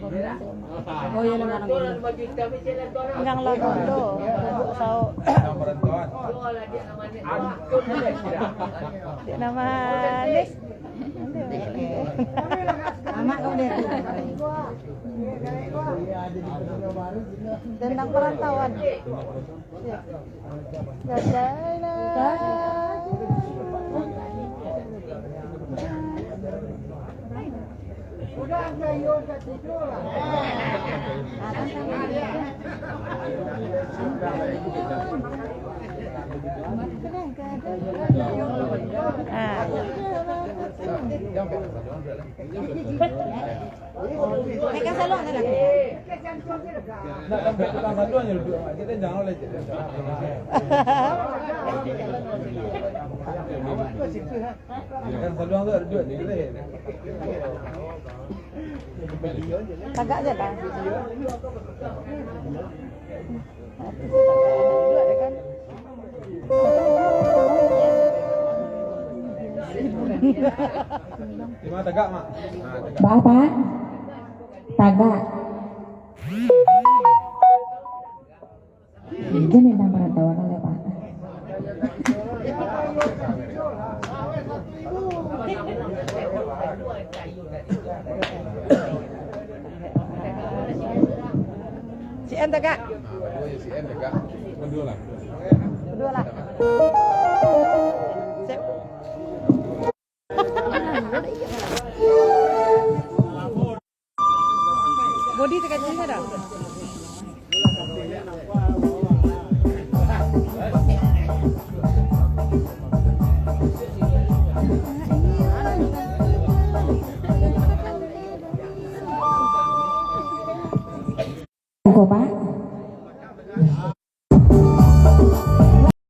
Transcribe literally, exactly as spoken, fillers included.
Oh, iya, lima orang. Gang Lagondo, Lubuk Sawo. Di nama Nis. Amak kau deh. Tentang perantauan. Ah. Mereka salon ada. Nak sampai tukang salon je duduk. Kita jangan oleh je. Tukang salon tu duduk je. Tagak je lah. Duduk je kan. Di ma tagak, Mak? Nah, tagak. Bapak, tagak. Itu memang perantauan lah, Pak. Si N tagak. Nah, oh ya, si N tagak. Kedua lah. Kedua lah. Sip. Bodi tagak tinggi dah. Ko, Pak.